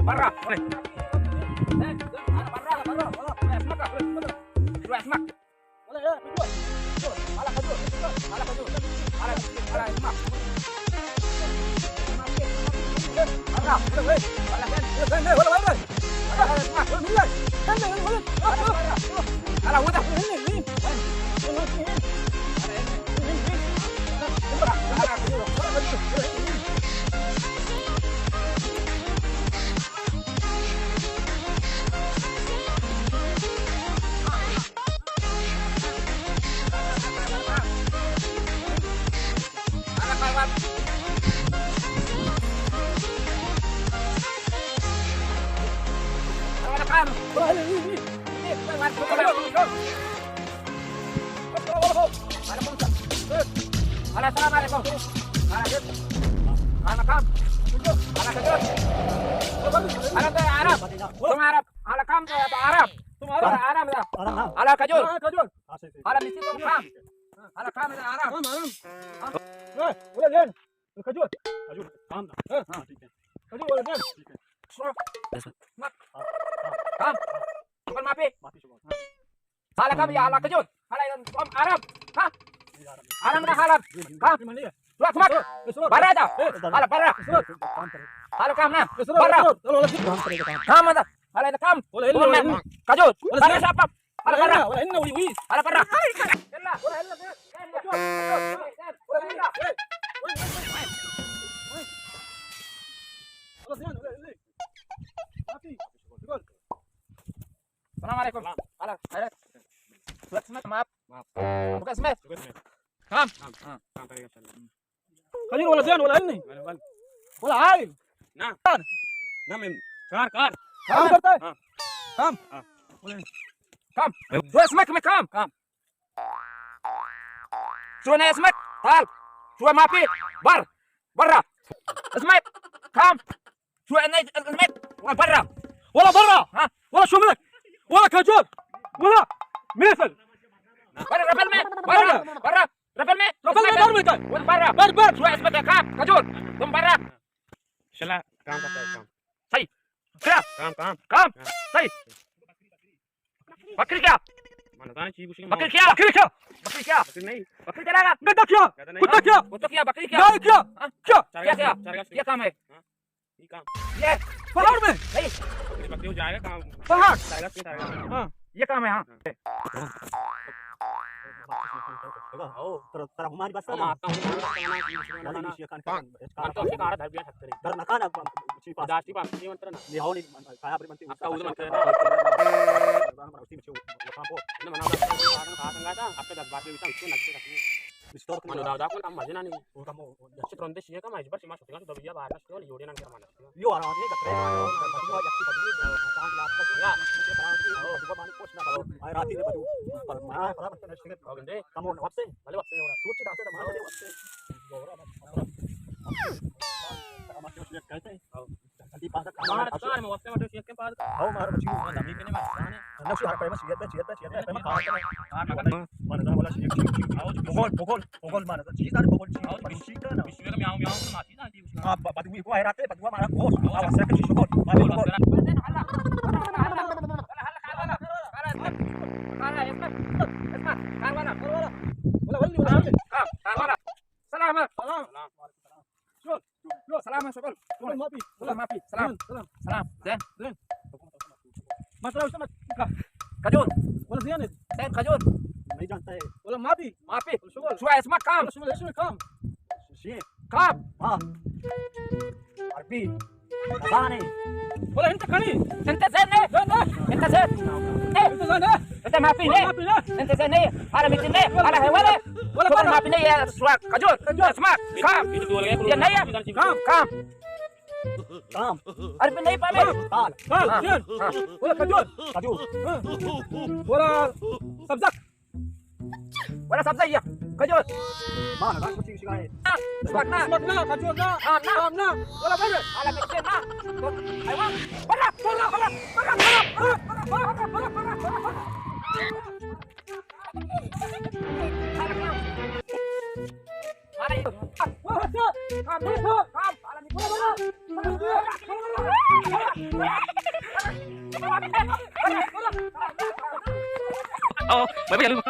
برا. برا، برا، برا. اسمك، اسمك. السلام عليكم. على كم؟ على كم؟ على كجور. على ميسي كم؟ على كام؟ ولا زين. الكجور. كجور. كام. ها، ها، ٹھیک ہے. كجور ولا زين. ٹھیک ہے. شو. كام. كل ما في. ما في شغل. على كام يا على كجور. على كام عرب. ها؟ عرب ده عرب. كام. شو اسمك؟ برا ده. على برا. على كام نا. برا. كام ده. على كام. كجور. برا شاپا. على برا. ولا هنا وي وي. على برا. يلا. السلام عليكم. على خير. اسمك ماب. ماب. اسمك. كم؟ كم؟ كم؟ كجور ولا زين ولا هني؟ ولا، ولا. ولا هاي. نعم. كار. نعم، كار، كار. كام کرتا ہے؟ ها. کام. ها. کام. تو اسمک میں کام. کام. تو نے اسمک؟ تعال. تو ما پی. بر. برا. اسمک. کام. تو نے اسمک. برا. ولا برا. ها. ولا شملك. ولا كجور. ولا ميسل. برا، رفل میں. برا. برا. برا. رفل میں. رفل میں بر بیٹا. ون برا. بر، بر. شو اسمك كام. كجور. تم برا. شلا كام کرتا ہے، كام. صحيح. كيا؟ كام، كام. كام. ها. صحيح. بکری کیا؟ من نزاناں چی گوشی. بکری کیا؟ بکری کیا؟ بکری کیا؟ بکری نہیں. بکری کیا لگا؟ گدا کیا؟ گدا نہیں. کتا کیا؟ کتا کیا؟ بکری کیا؟ گائے کیا؟ ها؟ کیا؟ چارگا کیا؟ چارگا. یہ کام ہے. ها؟ یہ کام. یہ. پہاڑ میں. نہیں. بکری، بکری وہ جائے گا کام. پہاڑ. چارگا سے جائے گا. ها. یہ کام ہے، ها. ها. او، ترا، ترا ہماری بس ہم نہ. آتا ہوں. والا نہیں شیخان کا. من تو اسے کارا دھر بیا سکتے نہیں. در نکانا چی پاس. داشتی پاس نہیں منتر نا. یہ ہو نہیں، کایا پر منتی. آپ کا اود منتر. اسی میں چھو، وہ کام ہو. نہ، منا دا کارا سنگا تھا، آپ کا دس بار بھی بیتا، اس کو لگتے رکھنے. اس طور پر من دا دا کو ہم مزے نہ نہیں. وہ کام ہو. چترندے شیئے کا، میں اس بار شما شوتنگا تو دبیا باہر نہ شکو، یوڑے نہ کر مانا. یو آرام ہے، کترے. بدو، یک بدو، پانچ لاکھ کا. یا. بدو، مانے کچھ نہ بدو. آئے راتی نے بدو. پر مارا، پر مارا، پر مارا. کم ہو، واپس. بھلے واپس ہو رہا. سوچ داسے تو مارا، واپس. ہم کہتے ہیں. ہاں، کار میں واسطے واسطے شیئر کے پاس. ہاں، مارا بچی ہوا، نمی کنے میں آسان ہے. نہ، شو ہر ٹائم شیئر پہ، شیئر پہ، شیئر پہ، میں کار کرنا. کار کرنا. مانا دا والا شیئر، شیئر، شیئر. بگول، بگول، بگول مانا دا. چیز دار بگول، چیز. ہاں، بگول، چیز کرنا. بشیئر میں آؤں، میں آؤں، ماسی دا، جی، اس کا. ہاں، ب-، بدو کو ہے راتے، بدو ہمارا گول. ہاں، واسطے کچھ گول. مانا بگول. سلام. سلام. سلام، شکر. سلام، ما پی. سلام. سلام. سلام. زين. زين. ما ترى وش ما. کجور. ولا زين. زين کجور. نہیں جانتا ہے. ولا ما پی. ما پی. شو. شو اسمك كام؟ شو اسمك كام؟ شي. كام. ها. عربي. زاني. ولا انت كني. انت زين، ايه؟ زين، ايه؟ انت زين. ايه؟ انت زين، ايه؟ انت ما پی، ايه؟ ما پی، ايه؟ انت زين، ايه؟ على ميتين، ايه؟ على هواله. ولا شو برا. ما پی، ايه؟ شو كجور. كجور. اسمك كام. يا نيه. كام. كام. كام. عربي نيه فاهمه؟ قال. قال. ها. زين. ها. ولا كجور. كجور. ها. ولا سبزك. ولا سبزية. كجور. ما أنا، ما أنا، كنت شغال. سمكنا. سمكنا، كجورنا. آمنا. آمنا. ولا برا. على كجورنا. أيوة. برا، برا، برا. آؤ، بھائی، بھائی، چلو۔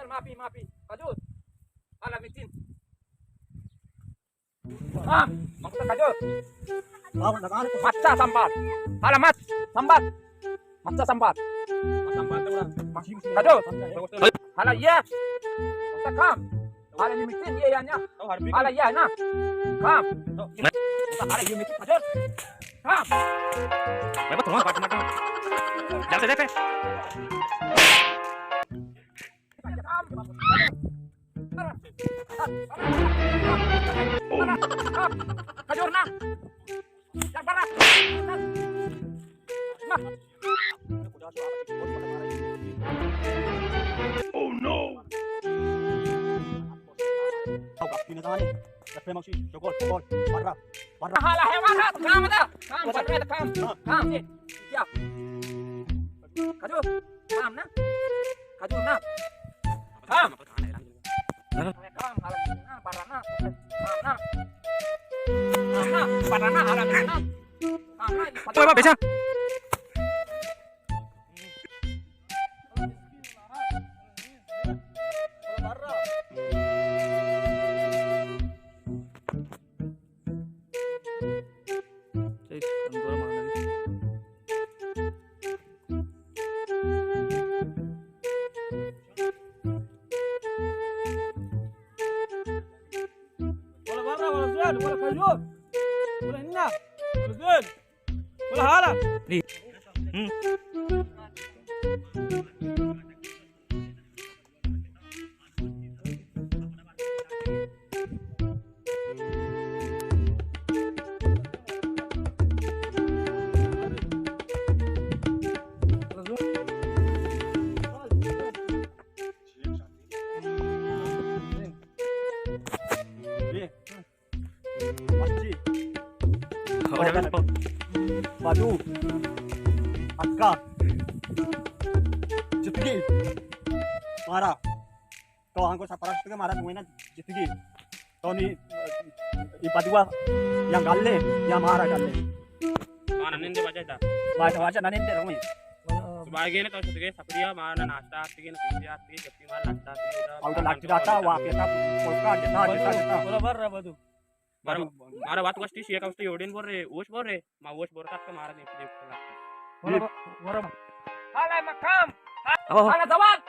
معافی، معافی. کجو؟ حالا میتین. ہاں، مقصد کجو؟ مچا سنبھال. حالا مچ سنبھال. مچا سنبھال. کجو؟ حالا یہ. مقصد کام. حالا یہ میتین یہ یا نا؟ حالا یہ ہے نا؟ کام. حالا یہ میتین کجو؟ کام. بابا، تمہارا بات مت. جلد سے دیکھ. کجور نا. حالا ہے، ورا، ورا. حالا ہے، ورا، کام دا، کام، کام، کام، کام، یہ، کیا؟ کجو، کام نا، کجو نا، کام. کام، حالا نا، ورا نا، کام نا، کام نا، ورا نا، حالا نا، کام نا. اوئے بابا، بیٹھا. ولا برا، ولا زوال، ولا كجور، ولا هنا، ولا زوال، ولا هالا. مرچی. بدو. اکا. جتگی. مارا. تو آنگو سپرشت کے مارا دوینا جتگی. تو نی ای بدوا یا گلے یا مارا گلے. مارا نندے واجہ دا. واجہ، واجہ نہ نندے رویں. صبح گئے نا تو شتگے سپریا مارا ناشتہ آتگے نا پیزے آتگے. اور تو لگتی رہتا، واقعی تھا، پلکا جتا، جتا، جتا. برابر رہ بدو. مارا، مارا وات گوشتی، شیخ اوشتی یوڈین بور رے، اوش بور رے، ما اوش بور تک مارا دیم دیم. برابر، برابر. حالا ما کام. حالا زوال.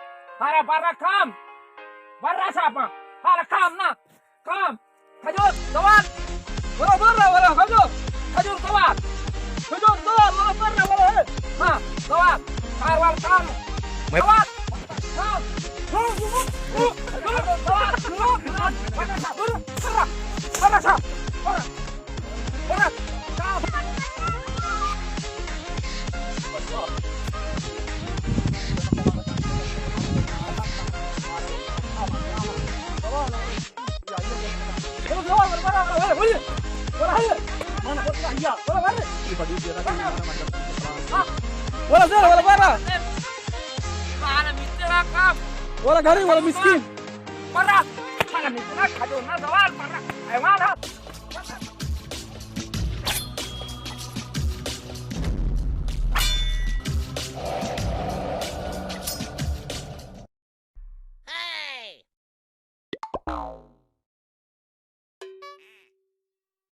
حالا برا کام. برا شاپا. حالا کام نا. کام. کھجور، زوال. برا، برا، برا، کھجور. کھجور، زوال. کھجور، زوال، برا، برا، برا، ہے. ہاں، زوال. کاروان کام. زوال. کام. زوال، زوال، زوال، برا، برا، برا، برا، برا، برا، برا، کام. والا گھرے والا مسکین. پرا، پرا نہ کھجو نہ زوال پرا. حیوان ہے.